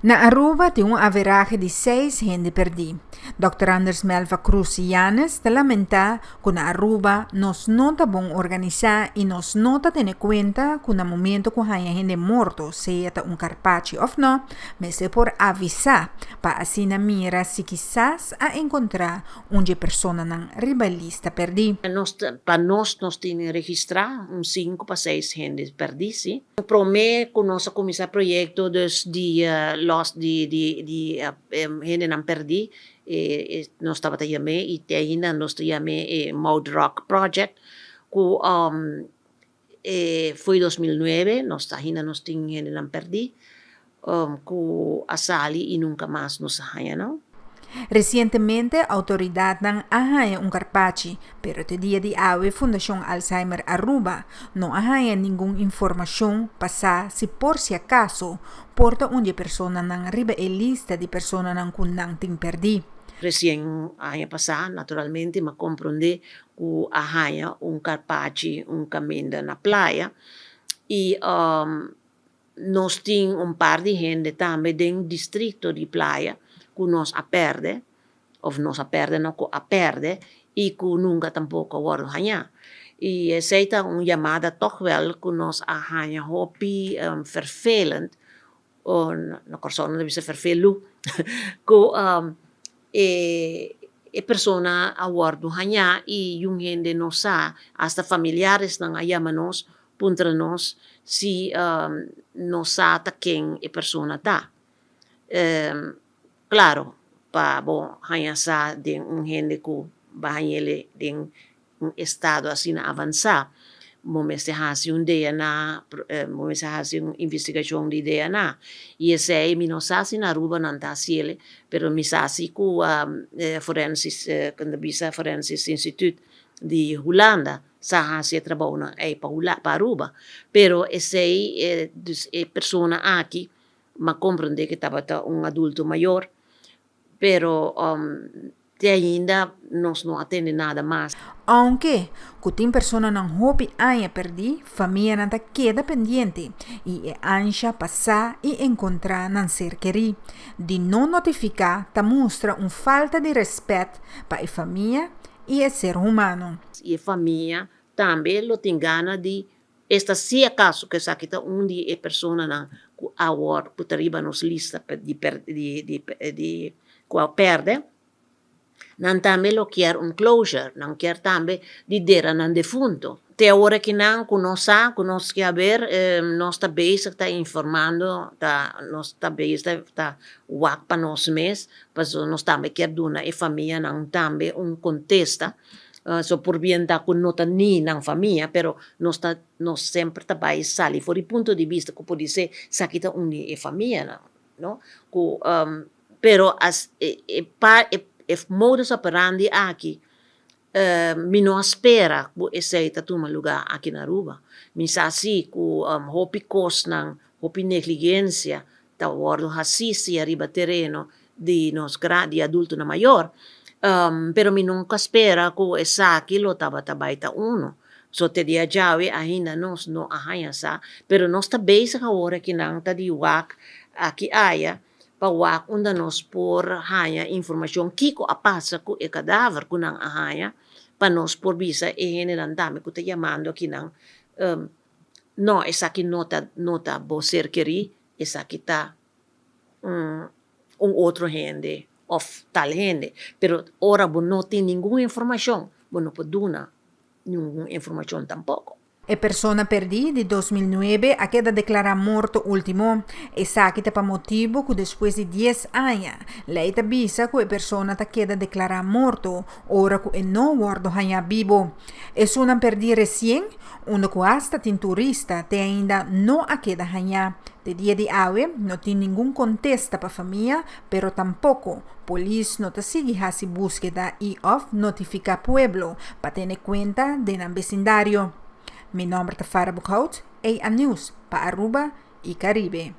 Na Aruba tin un averahe di seis hende perdi. Dòkter Anders Melva Cruz Yanes ta lamenta cu na Aruba nos no ta bon organisa y nos no ta tene cuenta cu na momento cu haya hende morto, sea ta un carpachi of no, mester por avisa pa asina mira si kisas a encontra un dje personanan riba lista perdi. Nos pa nos nos tin registra un sinku pa seis hende perdi si. Prome ku nos a kuminsá proyekto dus di los di di di hendenan pèrdí nos tabata yam'é i te ainda nos ta yam'é e Mouth Rock Project ku fo'i 2009 nos ta ainda nos tin hendenan pèrdí ku a sali i nunka mas nos a haña nan. Resientemente outoridatnan a haña un karpachi, pero te dia di awe Fundashon Alzheimer Aruba no a haña ningun informashon pa sa si por si akaso por ta un di e personanan riba e lista di personanan ku nan tin pèrdí. Resien aña pasá naturalmente m'a komprondé ku a haña un karpachi un kaminda na playa i Nos tin un par di hende tambe den districto di Playa cu nos a perde, of nos a perde no, cu a perde y cu nunca tampoco a wordo haña. Y esey ta un yamada toch wel cu nos a haña hopi vervelend, na Corsou nan ta bisa vervelu, cu e persona a wordo haña y yun hende no sa, hasta familiaresnan a yama nos Puntra nos si nos sa ta ken e persona ta. Claro, pa bo haña sa den un hende cu ba hañ'ele den un estado asina avansa, bo mester haci un DNA, bo mester haci un investigacion di DNA. Y esey mi no sa si na Aruba nan ta haciele, pero mi sa si cu Forensisch, con ta bisa Forensisch Instituut di Hulanda sa hasi e trabounan ei pa Hula pa Aruba pero esei e dus e persona aki m'a comprende ke tabata un adulto mayor pero te ainda nos no a tende nada mas. Aunke ku tin personanan hopi aña perdí, famianan ta keda pendiente i e ansha pa sa i enkontrá nan ser kerí. Di no notifiká ta mustra un falta di rèspèt pa e famia i e ser humano. I e famia tambe lo tin gana di esta si acaso cu esaki ta un di e personanan cu awor cu ta riba nos lista di di cu a perde, nan tambe lo kier un closure, nan kier tambe di dera nan defunto. Te awor aki nan cu nos sa, cu nos ke haber, nos ta bezig ta informando, ta nos ta bezig ta wak pa nos mes, pasobra nos tambe kier duna e famianan tambe un contesta, so por bien ta cu no ta ni nan famia, pero nos ta nos semper ta bay sali for di punto di bista cu podise esaki ta un di e famianan, no, cu pero as e e pa e modus operandi aki Mi no a spera ku esei ta tuma lugá aki na Aruba. Mi sa si ku hopi kosnan, hopi negligensia ta wòrdu hasí si ariba tereno di nos gra di adultonan mayor, pero mi nunka spera ku esaki lo tabata bai ta unu. So te dia djawe ainda nos no a haña sa, pero nos ta bezig awor aki nan ta di wak aki aya pa wak unda nos por haña informashon kiko a pasa ku e kadaver ku nan a haña pa nos por bisa e hendenan tambe ku ta yamando akinan no esaki no ta no ta bo ser kerí esaki ta un otro hende òf tal hende pero ora bo no tin ningun informashon bo no por duna ningun informashon tampoko. E persona perdí di 2009 a keda deklará morto último. Esaki ta pa motibu ku despues di dies aña, lei ta bisa ku e persona ta keda deklará morto ora ku e no wòrdu hañá bibo. Esunnan perdí resien, unda ku asta tin turista, te ainda no a keda hañá. Te dia di awe no tin ningun kontesta pa famia, pero tampoko polis no ta sigui hasi búskeda i òf notifiká pueblo pa tene kuenta den nan besindario. Mi nòmber ta Farah Boekhout, AN News, pa Aruba i Karibe.